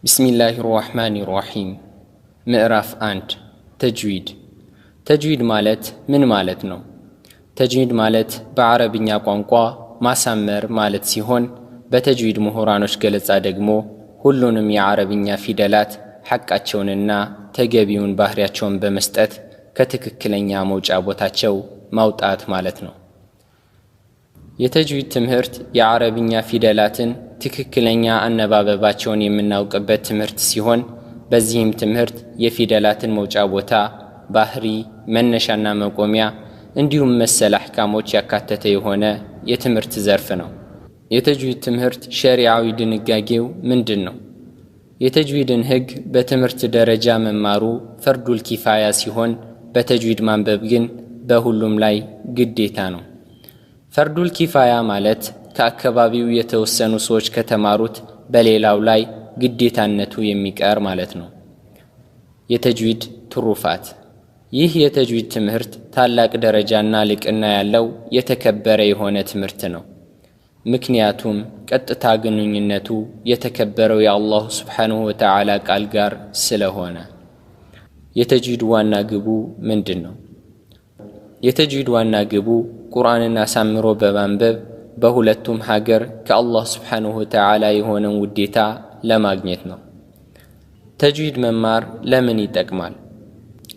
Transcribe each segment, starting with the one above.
بسم الله الرحمن الرحيم። ምዕራፍ 1፣ ተጅዊድ። ተጅዊድ ማለት ምን ማለት ነው? ተጅዊድ ማለት በዓረብኛ ቋንቋ ማሳመር ማለት ሲሆን፣ በተጅዊድ ምሁራኖች ገለጻ ደግሞ ሁሉንም የዓረብኛ ፊደላት ሐቃቸውንና ተገቢውን ባህሪያቸውን በመስጠት ከትክክለኛ መውጫ ቦታቸው ማውጣት ማለት ነው። የተጅዊድ ትምህርት የዓረብኛ ፊደላትን ትክክለኛ አነባበባቸውን የምናውቅበት ትምህርት ሲሆን፣ በዚህም ትምህርት የፊደላትን መውጫ ቦታ፣ ባህሪ፣ መነሻና መቆሚያ እንዲሁም መሰል አሕካሞች ያካተተ የሆነ የትምህርት ዘርፍ ነው። የተጅዊድ ትምህርት ሸሪዓዊ ድንጋጌው ምንድን ነው? የተጅዊድን ሕግ በትምህርት ደረጃ መማሩ ፈርዱል ኪፋያ ሲሆን፣ በተጅዊድ ማንበብ ግን በሁሉም ላይ ግዴታ ነው። ፈርዱል ኪፋያ ማለት ከአካባቢው የተወሰኑ ሰዎች ከተማሩት በሌላው ላይ ግዴታነቱ የሚቀር ማለት ነው። የተጅዊድ ትሩፋት። ይህ የተጅዊድ ትምህርት ታላቅ ደረጃና ልቅና ያለው የተከበረ የሆነ ትምህርት ነው። ምክንያቱም ቀጥታ ግንኙነቱ የተከበረው የአላሁ ስብሓንሁ ወተዓላ ቃል ጋር ስለሆነ። የተጅዊድ ዋና ግቡ ምንድን ነው? የተጅዊድ ዋና ግቡ ቁርአንን አሳምሮ በማንበብ በሁለቱም ሀገር ከአላህ ስብሓንሁ ወተዓላ የሆነን ውዴታ ለማግኘት ነው። ተጅዊድ መማር ለምን ይጠቅማል?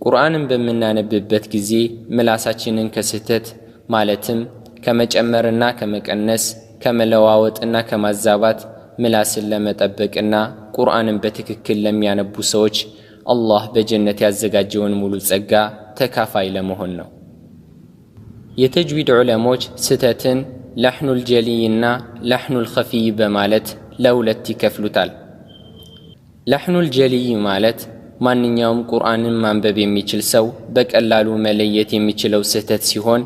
ቁርአንን በምናነብበት ጊዜ ምላሳችንን ከስህተት፣ ማለትም ከመጨመርና ከመቀነስ፣ ከመለዋወጥና ከማዛባት ምላስን ለመጠበቅና ቁርአንን በትክክል ለሚያነቡ ሰዎች አላህ በጀነት ያዘጋጀውን ሙሉ ጸጋ ተካፋይ ለመሆን ነው። የተጅዊድ ዑለሞች ስህተትን ለሕኑል ጀሊይ እና ለሕኑል ኸፊይ በማለት ለሁለት ይከፍሉታል። ለሕኑል ጀሊይ ማለት ማንኛውም ቁርአንን ማንበብ የሚችል ሰው በቀላሉ መለየት የሚችለው ስህተት ሲሆን፣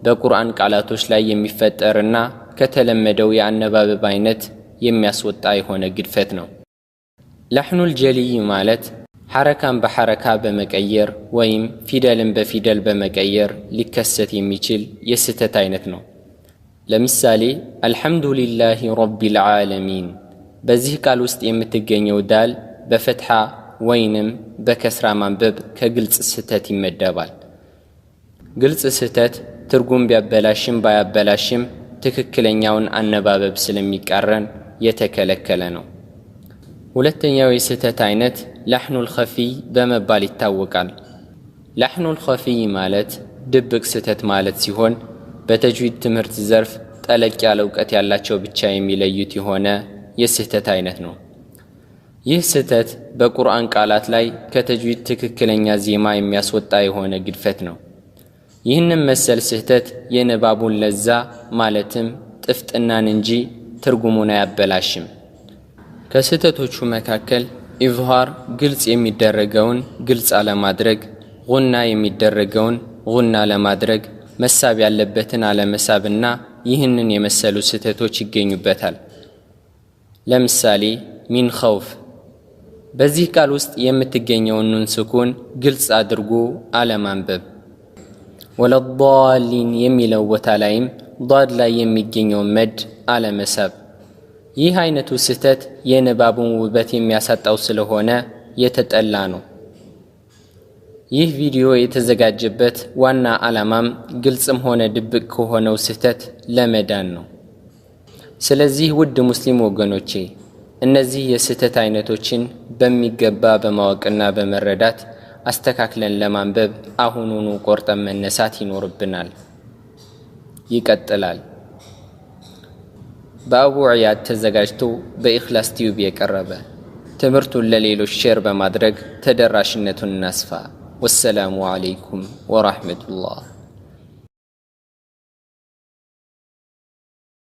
በቁርአን ቃላቶች ላይ የሚፈጠርና ከተለመደው የአነባበብ አይነት የሚያስወጣ የሆነ ግድፈት ነው። ለሕኑል ጀሊይ ማለት ሐረካን በሐረካ በመቀየር ወይም ፊደልን በፊደል በመቀየር ሊከሰት የሚችል የስህተት አይነት ነው። ለምሳሌ አልሐምዱሊላሂ ረቢል ዓለሚን፣ በዚህ ቃል ውስጥ የምትገኘው ዳል በፈትሓ ወይንም በከስራ ማንበብ ከግልጽ ስህተት ይመደባል። ግልጽ ስህተት ትርጉም ቢያበላሽም ባያበላሽም ትክክለኛውን አነባበብ ስለሚቃረን የተከለከለ ነው። ሁለተኛው የስህተት አይነት ለሕኑል ኸፊይ በመባል ይታወቃል። ለሕኑል ኸፊይ ማለት ድብቅ ስህተት ማለት ሲሆን፣ በተጅዊድ ትምህርት ዘርፍ ጠለቅ ያለ እውቀት ያላቸው ብቻ የሚለዩት የሆነ የስህተት አይነት ነው። ይህ ስህተት በቁርአን ቃላት ላይ ከተጅዊድ ትክክለኛ ዜማ የሚያስወጣ የሆነ ግድፈት ነው። ይህንም መሰል ስህተት የንባቡን ለዛ፣ ማለትም ጥፍጥናን እንጂ ትርጉሙን አያበላሽም። ከስህተቶቹ መካከል ኢዝሃር፣ ግልጽ የሚደረገውን ግልጽ አለማድረግ፣ ጉና የሚደረገውን ጉና ለማድረግ፣ መሳብ ያለበትን አለመሳብና ይህንን የመሰሉ ስህተቶች ይገኙበታል። ለምሳሌ ሚን ኸውፍ፣ በዚህ ቃል ውስጥ የምትገኘውን ኑን ስኩን ግልጽ አድርጎ አለማንበብ፣ ወለዳሊን የሚለው ቦታ ላይም ዷድ ላይ የሚገኘውን መድ አለመሳብ። ይህ አይነቱ ስህተት የንባቡን ውበት የሚያሳጣው ስለሆነ የተጠላ ነው። ይህ ቪዲዮ የተዘጋጀበት ዋና ዓላማም ግልጽም ሆነ ድብቅ ከሆነው ስህተት ለመዳን ነው። ስለዚህ ውድ ሙስሊም ወገኖቼ፣ እነዚህ የስህተት አይነቶችን በሚገባ በማወቅና በመረዳት አስተካክለን ለማንበብ አሁኑኑ ቆርጠን መነሳት ይኖርብናል። ይቀጥላል። በአቡ ዕያድ ተዘጋጅቶ በኢኽላስ ቲዩብ የቀረበ። ትምህርቱን ለሌሎች share በማድረግ ተደራሽነቱን እናስፋ። والسلام عليكم ورحمة الله።